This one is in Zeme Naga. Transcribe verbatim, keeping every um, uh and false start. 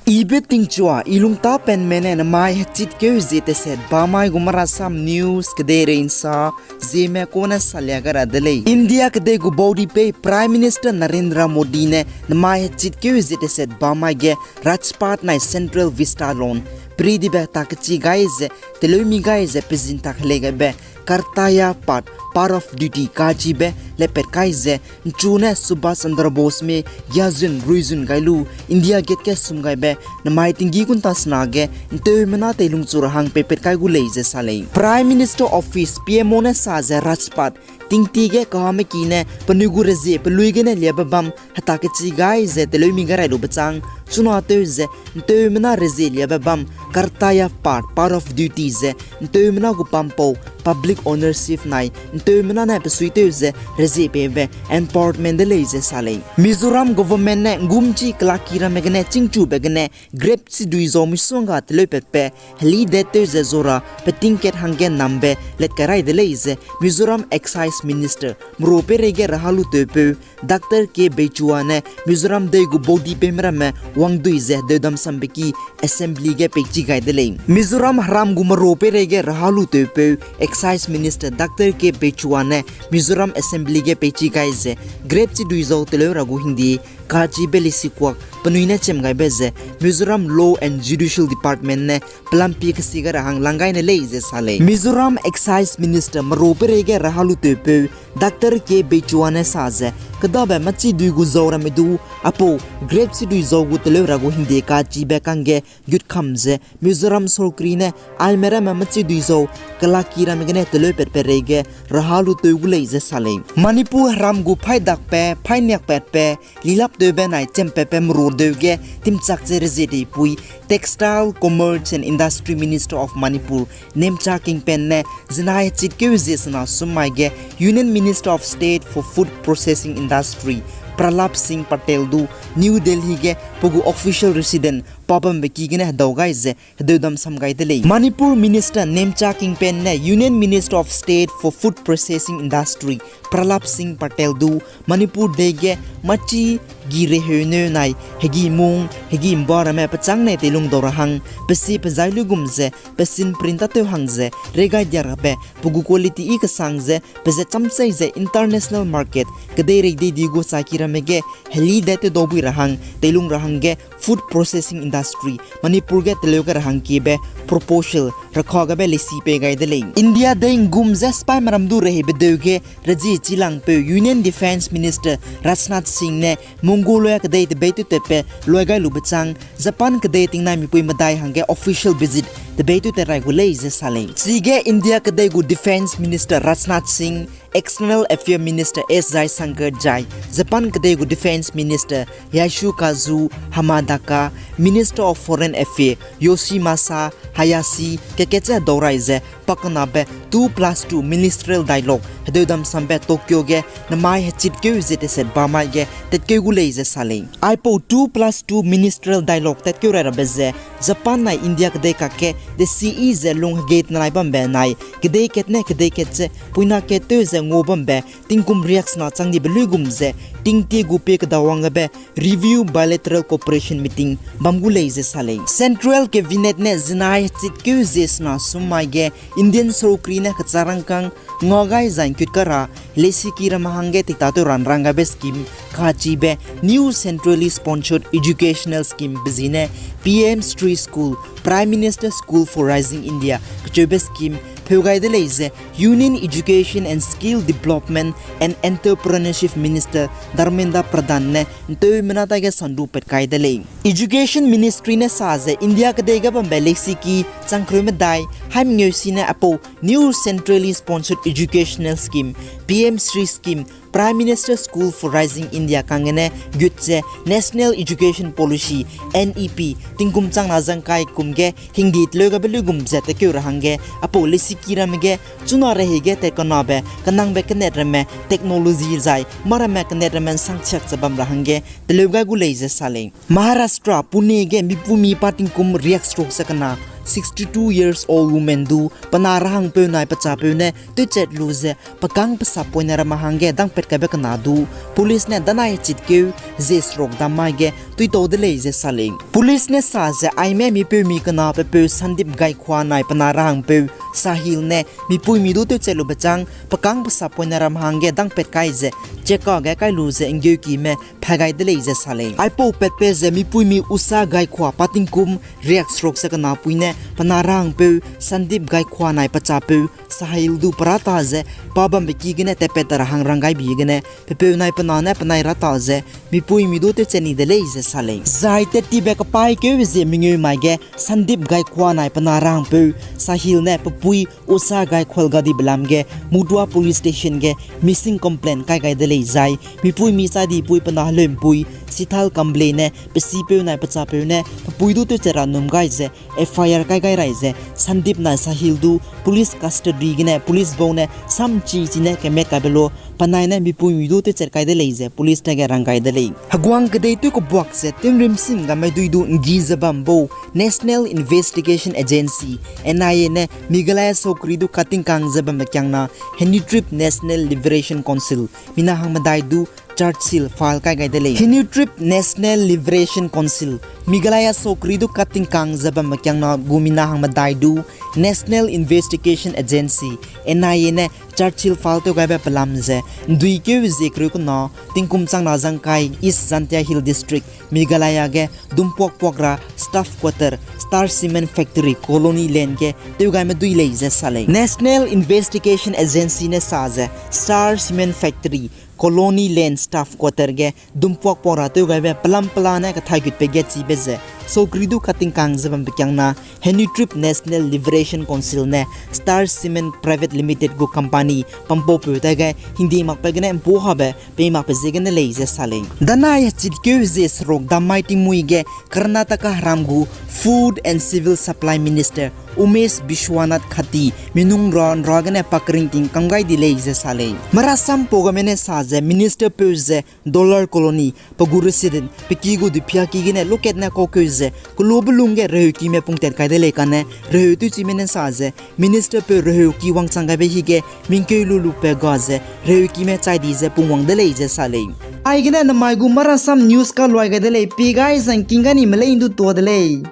Ibe tingchua, i lungtapenme ne namai hechitkeu zie teset bamai gu Marasam News kedeirei nsa, zieme kone salia gai ra de lei. India kedei gu baudipei Prime Minister Narendra Modi ne namai hechitkeu zie teset bamai ge Rajpath nai Central Vista Lawn, peridibe hetakechi gai ze, teleumi gai ze pezin tak helei gaibe, Kartavya Path, Path of Duty kachibe lepat kai ze, nchu ne Subhas Chandra Bose me giazun ruizun gai lu, India Gate ge sum gaibe, namai tinggi gunta sena ge, nteumena teilung chu ra hang peipat kai gu lei ze sa lei. Prime Minister Office, P M O ne sa ze Rajpath, tingti ge kahame ki ne penui gu rezie pelui gene liabe bam hetakechi gai ze teleumi gai rai lube chang, chuna tew ze, nteumena rezie liabe bam, Kartavya Path, Path of Duty ze, nteumena gu pampau, public ownership nai, nteumena ne pesuitew ze, rezie peibe, empowerment de lei ze sa lei. Mizoram government ne ngumchi kelaki ramme gene chingchube gene, grape chidui zau misongga teleupatpe, heli dettew ze zora, peting kat hangge nambe, let kai rai de lei ze, Mizoram Excise Minister, meropeirei ge rahalu tewpeu, Doctor K Beichhua ne Mizoram dei gu baudipei meramme wangdui ze deudam sambe ki Assembly ge peichi gai de lei. Mizoram heram gu meropeirei ge rahalu tewpeu Excise Minister Doctor K Beichhua ne Mizoram Assembly ge peichi gai ze grape chidui zau teleu ra gu hingdi kachibe lisikuak penui ne chem gaibe ze Mizoram Law and Judicial Department ne pelampi kesi gai ra hang lang gai ne lei ze sa lei. Mizoram Excise Minister meropeirei ge rahalu tewpeu Doctor K Beichhua ne sa ze, kedabe machidui gu zau ramme du, apau grape chidui zau gu teleu ra gu hingde kachibe kangge gutkam ze Mizoram sorkari ne aime ramme machidui zau kelaki ramme gene teleupatpe reige rahalu tew gu lei ze sa lei. Manipur heram gu phaidakpe, phainiakpatpe, lilaptewbe nai chempatpe meror deu ge timchak ze rezie deipui Textile, Commerce and Industry Minister of Manipur, Nemcha Kingpen ne zinai hechitkeu zie sena summai ge Union Minister of State for Food Processing Industry, Prahlad Singh Patel du New Delhi ge pe gu official residence pa bambe ki gene hedau gai ze hedeudam sam gai de lei. Manipur Minister Nemcha Kingpen ne Union Minister of State for Food Processing Industry, Prahlad Singh Patel du Manipur dei ge machi gi reheuneu nai hegi mung hegi mba ramme pechâng ne teilung dau ra hang, pesi pezai luigum ze pesin print tatew hang ze regai dia rabe pe gu quality i kesang ze pezat chamsei ze international market kedeirei dei di gu chaki ramme ge heli de tewdau bui ra hang teilung ra hangge food processing industry Manipur ge teleu gai ra hangkiebe proposal rakha gabe leisi pei gai de lei. India dei nggum ze sipaime ram du reheibe deu ge rezie chilangpeu Union Defence Minister Rajnath Singh ne Mongolia kedei tebeitewtatbe luai gai lube chang Japan kedei tingnai mipui medai hangge official visit tebeitewtat rai gu lei ze sa lei. Chige India kedei gu Defence Minister Rajnath Singh, External Affairs Minister S Jaishankar zai Japan kedei gu Defence Minister Yasukazu Hamadaka, Minister of Foreign Affairs Yoshimasa Hayashi kakatche hedau rai ze pakenabe two plus two Ministerial Dialogue hedeudam sambe Tokyo ge namai hechitkeu ze teset bamai ge tatkeu gu lei ze sa lei. Aipau two plus two Ministerial Dialogue tatkeu rai rabe ze Japan nai India kedei kakge desi i ze lung hegei tenai bambe nai kedei kat ne kedei kat ze puina kat tew ze ngua bambe tingkum riaksena chang dibe luigum ze tingtie gu pie kedawang gabe review bilateral cooperation meeting bam gu lei ze sa lei. Central Cabinet ne zinai hechitkeu ze sena summai ge Indian sorkari ne kecharangkang nga gai zai ngkut kara leisiki ramme hangge tiktatew ranrang gaibe scheme kachibe New Centrally Sponsored Educational Scheme bezine P M Shri School, Prime Minister School for Rising India kacheube scheme pheu gai de lei ze Union Education and Skill Development and Entrepreneurship Minister Dharmendra Pradhan ne nteumena taige sandu pat kai de lei. Education Ministry ne sa ze India kedei ge bambe leisiki changkreu medai haimengeu sine apau New Centrally Sponsored Educational Scheme, P M Shri Scheme, Prime Minister School for Rising India kangene gut ze National Education Policy, N E P, tingkum changna zangkai kum ge hingdi teleu gabe luigum ze tekeu ra hangge apau leisiki ramme ge chuna rehei ge tat kanabe kenangbe kenet ramme technology zai mâ ramme kenet ramme nsangchiak ze bam ra hangge teleu gai gu lei ze sa lei. Maharashtra, Pune ge mipumi pa tingkum riakseruk ze kena sixty two years old woman du pe na rahangpeu nai pechapeu ne tewchat lu ze pe kâng pe sappoine ramme hangge dangpat kaibe kena du police ne danai chitkeu ze seruk dam mai ge tuitau de lei ze sa lei. Police ne sa ze aime mipeumi kena pepeu Sandip Gaikhwa nai pe na rahangpeu Sahil ne mipuimi du tewchat lube châng pe kâng pe sappoine ramme hangge dangpat kai ze cheka ge kai lu ze ’nggeukime pha gai de lei ze sa lei. Aipau patpe ze mipuimi Usha Gaikhwa pa tingkum riak seruk ze kena pui ne pe na rahangpeu Sandip Gaikhwa nai pechapeu Sahil du pe râta ze pa bambe ki gene tatpat ra hang rang gai bi gene pepeu nai pe na ne penai râta ze mipuimi du tewchat ni de lei ze sa lei. Zai tattibe kapaîkeu ze mengeu mai ge Sandip Gaikhwa nai pe na rahangpeu Sahil ne pe pui Usha Gaikhwa gadibe lam ge Mudua Police Station ge missing complaint kai gai de lei zai mipuimi chai dipui pe na heleumpui Sithal Kamble ne pe sipeu nai pechapeu ne pe pui du tewchat ra num gai ze F I R kai gai rai ze Sandip nai Sahil du police custody gene police bau ne samchi chi ne kemat kaibe lo penai ne mipuimi du tewchat kai de lei ze police dage rang gai de lei. Heguang kedei tew kebuak ze tew rimsim ga medui du ’nggi ze bam bau National Investigation Agency, N I A ne Meghalaya saukri du katingkang ze bambe kiangna Hynniewtrep National Liberation Council mina hangmedai du charge sheet file kai gai de lei. Hynniewtrep National Liberation Council, Meghalaya saukri du katingkang ze bambe kiangna gu mina hangmedai du National Investigation Agency, N I A ne charge sheet file tew gaibe pelam ze ’nduikeu zie kereu kena tingkum changna zangkai East Jaintia Hills District, Meghalaya ge dumpuakpuak ra staff quarter, Star Cement Factory, Colony Lane ge tew gaime dui lei ze sa lei. National Investigation Agency ne sa ze Star Cement Factory, Colony Lane staff quarter ge dumpuakpuak ra tew gaibe pelam pela ne kathai gutbe ge chibe ze saukri du katingkang ze bambe kiangna Hynniewtrep National Liberation Council ne Star Cement Private Limited gu company pampaupeu dage hingdie makbe gene ’mpu habe pei makbe ziegene lei ze sa lei. Danai hechitkeu zie seruk dam mai tingmui ge Karnataka heram gu Food and Civil Supply Minister Umesh Biswanath Katti minung ra ’nra gene pa keringting kam gai di lei ze sa lei. Marasampau game ne sa ze ministerpeu ze Dollar Colony pe gu resident pe ki gu dupiaki gene lukat ne kaukeu ze kelube lung ge reheukime pungtat kai de lei kane reheu tewchime ne sa ze ministerpeu reheuki wangchang gaibe hige mingkeu lu lu pe ga ze reheukime chai di ze pungwang de lei ze sa lei. Aigene namai gu Marasam News kaluai gai de lei, pi gai zangking ga ni melei ’ndu tuâ de lei.